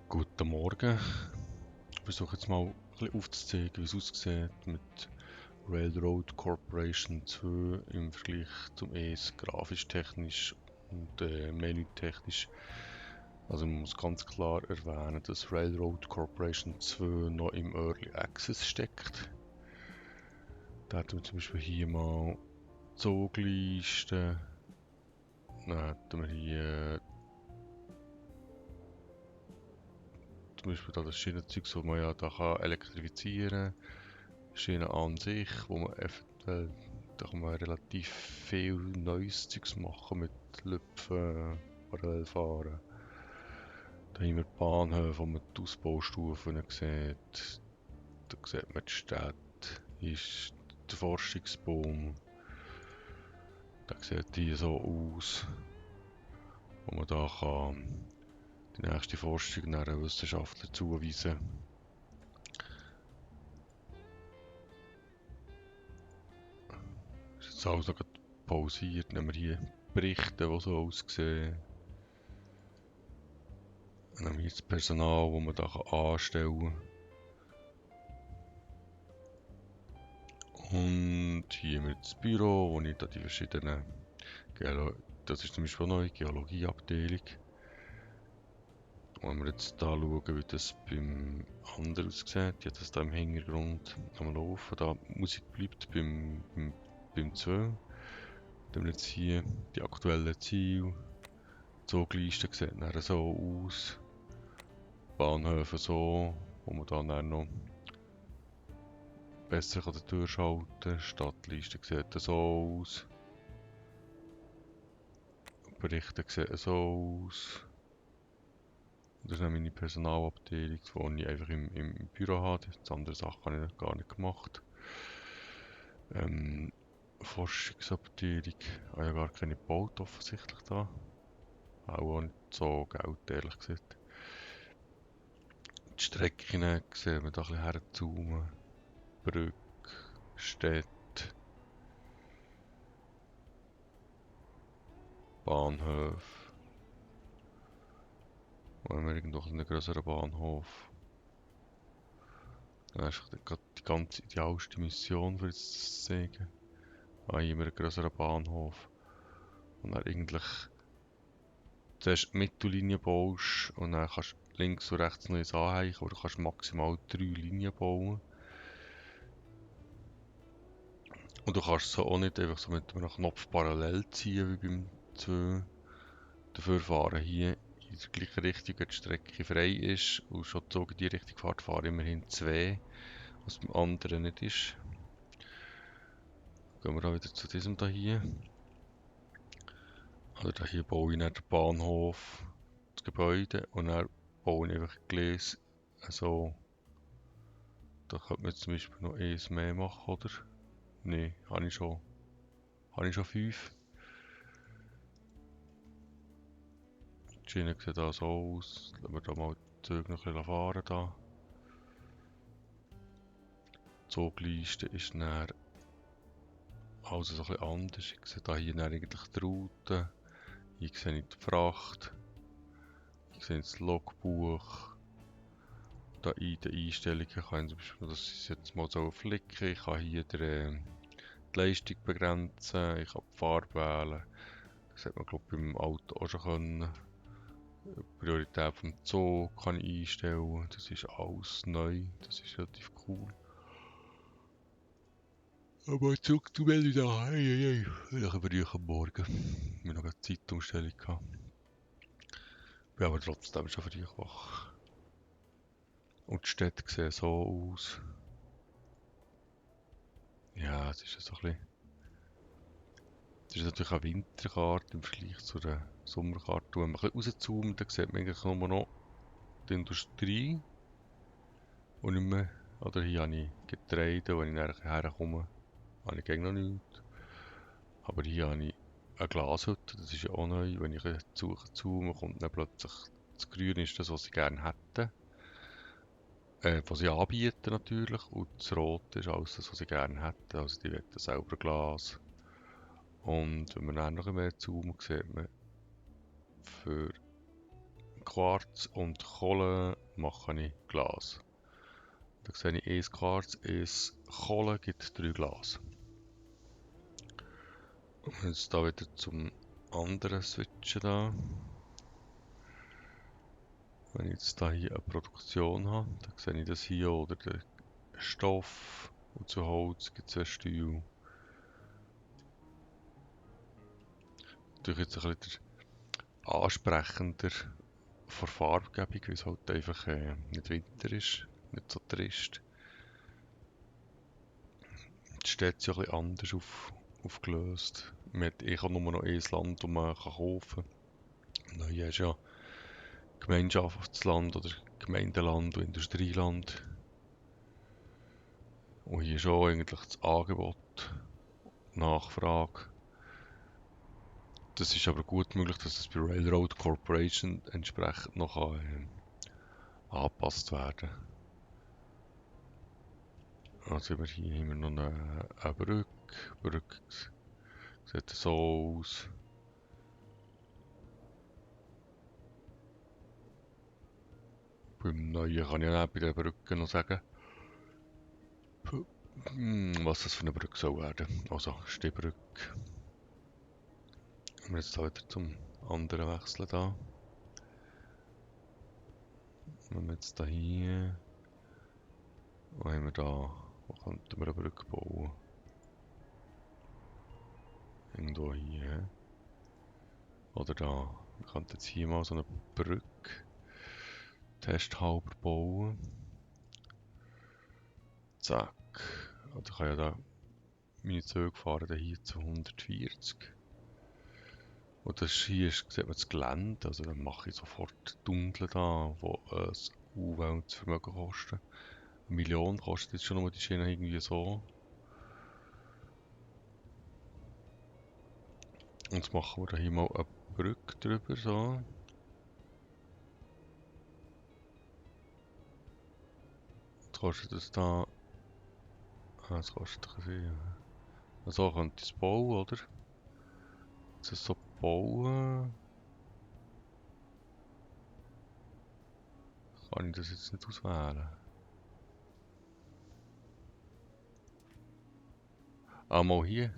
Guten Morgen. Ich versuche jetzt mal ein bisschen aufzuzeigen, wie es aussieht mit Railroad Corporation 2 im Vergleich zum ES grafisch-technisch und menütechnisch. Also man muss ganz klar erwähnen, dass Railroad Corporation 2 noch im Early Access steckt. Da hätten wir zum Beispiel hier mal Zuglisten. Dann hätten wir hier zum Beispiel da das Schienenzeug, das man ja da kann elektrifizieren kann. Schiene an sich, wo man eventuell da kann man relativ viel neues Zeugs machen mit Lüpfen, Parallelfahren. Da haben wir die Bahnhöfe, wo man die Ausbaustufen sieht. Da sieht man die Städte. Hier ist der Forschungsbaum. Der sieht hier so aus, wo man da kann die nächste Forschung nach einem Wissenschaftler zuweisen. Das ist jetzt alles noch pausiert. Nehmen wir hier Berichte, die so aussehen. Dann haben wir jetzt Personal, das man da anstellen kann. Und hier haben wir das Büro, wo ich da die verschiedenen das ist zum Beispiel eine neue Geologieabteilung. Wenn wir jetzt da schauen, wie das beim anderen aussieht, ja, das da im Hintergrund am Laufen, da Musik bleibt beim 2. Dann haben wir jetzt hier die aktuellen Ziele. Die Zugliste sieht dann so aus. Bahnhöfe so, wo man dann noch besser durchschalten kann. Stadtliste sieht so aus. Berichte sehen so aus. Das ist meine Personalabteilung, die ich einfach im Büro habe. Die andere Sachen habe ich noch gar nicht gemacht. Forschungsabteilung. Ich habe ja gar keine gebaut offensichtlich da. Auch nicht so Geld, ehrlich gesagt. Die Strecken sehen wir da ein bisschen herzoomen. Brücke, Städte, Bahnhöfe. Wo haben wir irgendwo einen größeren Bahnhof? Das ist gerade die ganz idealste Mission, für jetzt zu sagen. Hier haben wir einen größeren Bahnhof. Und dann eigentlich zuerst die Mittellinie baust und dann kannst du links und rechts noch eins anhängen, oder du kannst maximal 3 Linien bauen. Und du kannst so auch nicht einfach so mit einem Knopf parallel ziehen wie beim 2. Dafür fahren hier in der gleichen Richtung, wenn die Strecke frei ist und schon Zug in die Richtung fährt, fahren immerhin 2, was beim anderen nicht ist. Gehen wir auch wieder zu diesem hier. Also hier baue ich dann den Bahnhof, das Gebäude, und dann baue ich einfach Gleis so. Da könnte man zum Beispiel noch eins mehr machen, oder? Ne, habe ich schon 5. Die Schiene sieht da so aus. Lassen wir da mal die Züge noch ein bisschen fahren. Da. Die Zugliste ist dann also so ein bisschen anders. Ich sehe da hier dann eigentlich die Route. Hier sehe ich die Fracht. Ich sehe das Logbuch. Da in den Einstellungen kann ich zum Beispiel, dass ich jetzt mal so flicken. Ich kann hier die Leistung begrenzen. Ich kann die Farbe wählen. Das hat man glaube ich beim Auto auch schon können. Die Priorität vom Zug kann ich einstellen. Das ist alles neu. Das ist relativ cool. Aber zurück zu Meldung da. Hey. Ich habe früh am Morgen. Wir noch eine Zeitumstellung gehabt. Bin aber trotzdem schon früh wach. Und die Städte sehen so aus. Ja, es ist so ein bisschen. Das ist natürlich eine Winterkarte im Vergleich zu der Sommerkarte. Wenn man ein bisschen rauszoomt, dann sieht man eigentlich nur noch die Industrie. Und nicht mehr. Oder hier habe ich Getreide, wenn ich nachher herkomme, habe ich noch nichts. Aber hier habe ich eine Glashütte, das ist ja auch neu. Wenn ich zoome, kommt dann plötzlich das Grün ist das, was sie gerne hätten. Was sie anbieten natürlich. Und das Rote ist alles das, was sie gerne hätten. Also die wollen selber Glas. Und wenn man dann noch mehr zoomt, sieht man für Quarz und Kohle mache ich Glas. Da sehe ich 1 Quarz, 1 Kohle gibt 3 Glas. Und jetzt da wieder zum anderen switchen da. Wenn ich jetzt da hier eine Produktion habe, dann sehe ich das hier, oder der Stoff, und zu Holz gibt es einen Stil. Natürlich jetzt ein bisschen ansprechender von Farbgebung, weil es halt einfach nicht Winter ist, nicht so trist. Die Städte sind ja ein bisschen anders aufgelöst. Ich habe nur noch ein Land, das man kaufen kann. Und hier ist ja Gemeinschaftsland oder Gemeindeland und Industrieland. Und hier ist auch eigentlich das Angebot, Nachfrage. Das ist aber gut möglich, dass das bei Railroad Corporation entsprechend noch angepasst werden kann. Also hier haben wir noch eine Brücke. Die Brücke sieht so aus. Beim Neuen kann ich auch bei der Brücke noch sagen, was das für eine Brücke soll werden. Also Stehbrücke. Wenn wir jetzt da wieder zum anderen wechseln da. Wenn wir jetzt da hier, wo haben wir da, wo könnten wir eine Brücke bauen? Irgendwo hier. Oder da. Wir könnten jetzt hier mal so eine Brücke testhalber bauen. Zack. Und ich kann ja da meine Züge fahren da hier zu 140. Und das hier ist, sieht man das Gelände, also dann mache ich sofort Tunnel da, wo ein Umweltvermögen kosten. 1 Million kostet jetzt schon nur die Schiene irgendwie so. Und jetzt machen wir da hier mal eine Brücke drüber, so. Jetzt kostet das da... das kostet ein bisschen... So könnte ich es bauen, oder? Jetzt das so bauen... Kann ich das jetzt nicht auswählen? Ah, mal hier.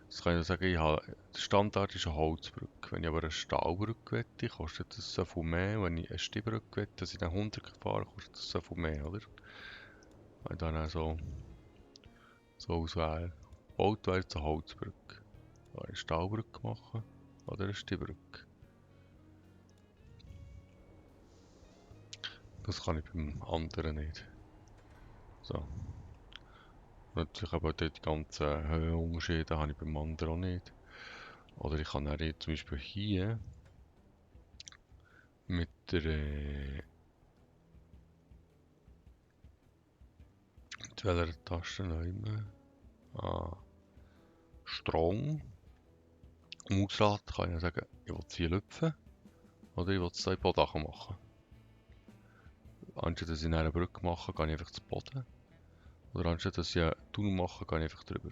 Jetzt kann ich sagen, der Standard ist eine Holzbrücke. Wenn ich aber eine Stahlbrücke möchte, kostet das so viel mehr. Wenn ich eine Steinbrücke möchte, dass ich dann 100 fahre, kostet das so viel mehr, oder? Wenn ich dann auch so auswähle. Baut wäre jetzt eine Holzbrücke. Kann ich eine Stahlbrücke machen oder eine Steinbrücke? Das kann ich beim anderen nicht. So. Natürlich aber dort die ganzen Höhenunterschiede habe ich beim anderen auch nicht. Oder ich kann auch zum Beispiel hier mit der mit welcher Taste nehmen? Strom. Mausrad kann ich ja sagen, ich will es hier lüpfen oder ich will es in Bodach machen. Anstatt dass ich eine Brücke mache, gehe ich einfach zu Boden. Oder anstatt dass ich einen Tunnel mache, gehe ich einfach drüber.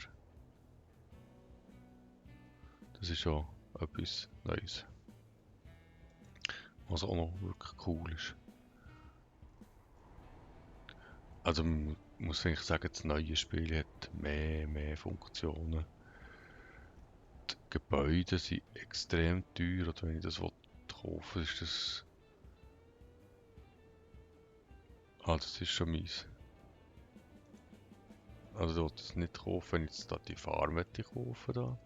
Das ist schon etwas Neues. Was auch noch wirklich cool ist. Also man muss eigentlich sagen, das neue Spiel hat mehr Funktionen. Die Gebäude sind extrem teuer, oder wenn ich das kaufen will, ist das... Ah, das ist schon mies. Also ich will das nicht kaufen, wenn ich jetzt da die Farm möchte kaufen da.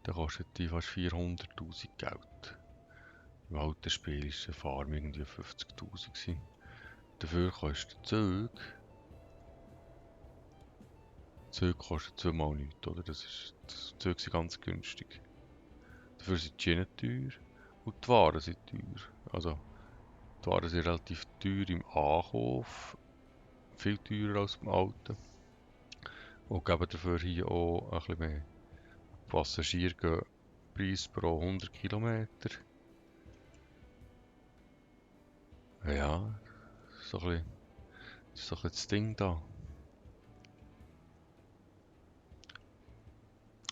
Dann kostet die fast 400'000 Geld. Im alten Spiel war eine Farm irgendwie 50'000. Dafür kostet Züge kosten zweimal nichts, oder? Die Züge sind ganz günstig. Dafür sind die Schienen teuer und die Waren sind teuer. Also, die Waren sind relativ teuer im Ankauf, viel teurer als beim alten. Und geben dafür hier auch ein bisschen mehr. Passagiere gehen Preis pro 100 Kilometer. Ja, so ein bisschen, das ist doch das Ding da.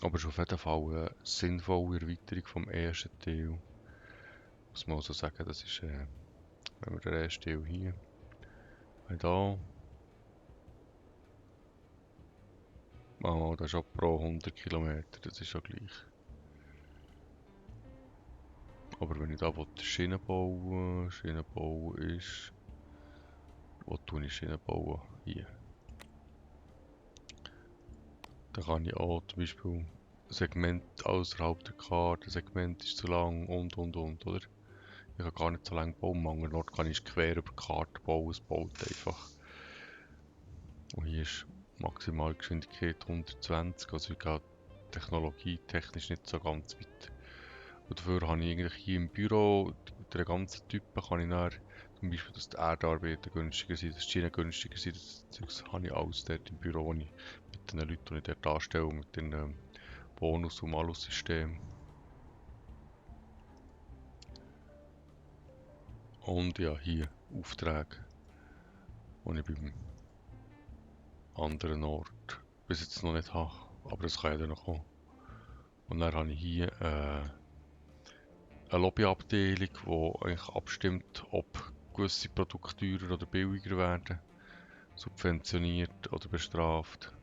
Aber es ist auf jeden Fall eine sinnvolle Erweiterung vom ersten Teil. muss man also sagen, das ist, wenn wir den ersten Teil hier haben, oh, das ist auch pro 100 Kilometer, das ist ja gleich. Aber wenn ich da Schienen bauen ist, wo tue ich Schienen bauen? Hier. Da kann ich auch zum Beispiel Segment außerhalb der Karte, Segment ist zu lang und, oder? Ich kann gar nicht so lange bauen, am anderen Ort kann ich quer über die Karte bauen, es baut einfach. Und hier ist Maximalgeschwindigkeit 120, also ich gehe technologietechnisch nicht so ganz weit. Und dafür habe ich eigentlich hier im Büro, mit den ganzen Typen kann ich dann, zum Beispiel, dass die Erdarbeiten günstiger sind, dass die Schienen günstiger sind, das habe ich alles dort im Büro, wo ich mit den Leuten, die ich dort anstelle, mit den Bonus- und Malus-System. Und ja, hier Aufträge, die ich beim anderen Ort bis jetzt noch nicht habe, aber das kann ja dann noch kommen. Und dann habe ich hier eine Lobbyabteilung, die eigentlich abstimmt, ob gewisse Produkte teurer oder billiger werden, subventioniert oder bestraft.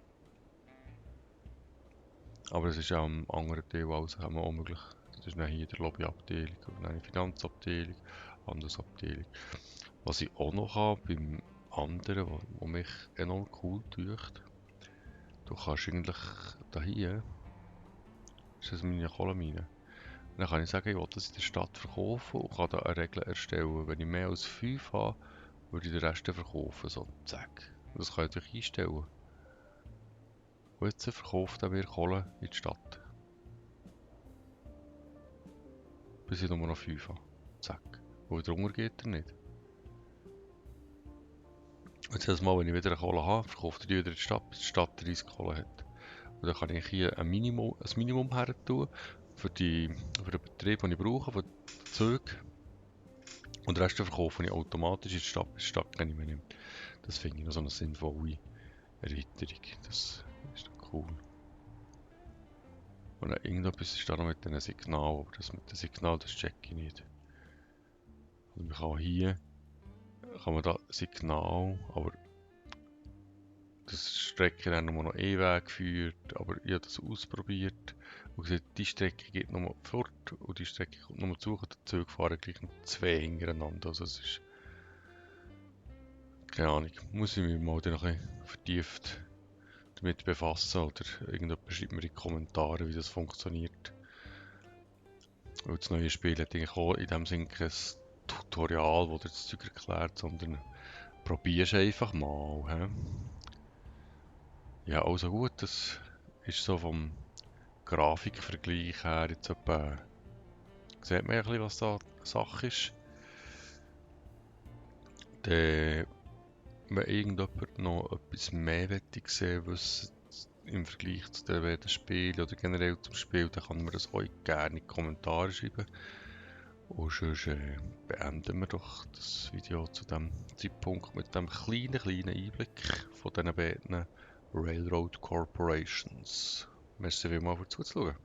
Aber es ist auch am anderen Teil alles auch möglich. Das ist dann hier die Lobbyabteilung, und dann die Finanzabteilung, Handelsabteilung. Was ich auch noch habe beim anderen, was mich enorm cool tut, du kannst eigentlich da hier, ist das meine Kohlenmine, dann kann ich sagen, ich will das in der Stadt verkaufen und kann da eine Regel erstellen. Wenn ich mehr als 5 habe, würde ich den Rest verkaufen. So, zack. Das kann ich natürlich einstellen. Und jetzt verkauft er mir Kohle in die Stadt. Bis ich nur noch 5 habe. Zack. Weil drunter geht er nicht. Jetzt jedes Mal, wenn ich wieder eine Kohle habe, verkauft er die wieder in die Stadt, bis die Stadt 30 Kohle hat. Und dann kann ich hier ein Minimum her tun für den Betrieb, den ich brauche, für die Züge. Und den Rest verkaufe ich automatisch in die Stadt, bis die Stadt keine mehr nimmt. Das finde ich noch so eine sinnvolle Erweiterung. Das ist doch cool. Und dann irgendetwas ist da noch mit diesen Signalen, aber das mit dem Signal, das check ich nicht. Also man kann hier, kann man da Signal, aber das Strecke dann nur noch E-Weg führt, aber ich habe das ausprobiert und gesagt, die Strecke geht nochmal fort und die Strecke kommt nochmal zu und die Züge fahren gleich noch 2 hintereinander. Also es ist, keine Ahnung, muss ich mich mal dann noch ein bisschen vertieft damit befassen oder irgendjemand schreibt mir in die Kommentare, wie das funktioniert. Weil das neue Spiel hat eigentlich auch in dem Sinne kein Tutorial, das das Zeug erklärt, sondern probier's einfach mal. He? Ja, also gut, das ist so vom Grafikvergleich her jetzt etwa, sieht man ja ein bisschen, was da Sache ist. Dann, wenn irgendjemand noch etwas mehr sehen wissen im Vergleich zu den beiden Spielen oder generell zum Spiel, dann kann man das euch gerne in die Kommentare schreiben. Und sonst beenden wir doch das Video zu diesem Zeitpunkt mit dem kleinen Einblick von diesen beiden Railroad Corporations. Merci vielmals fürs Zuschauen.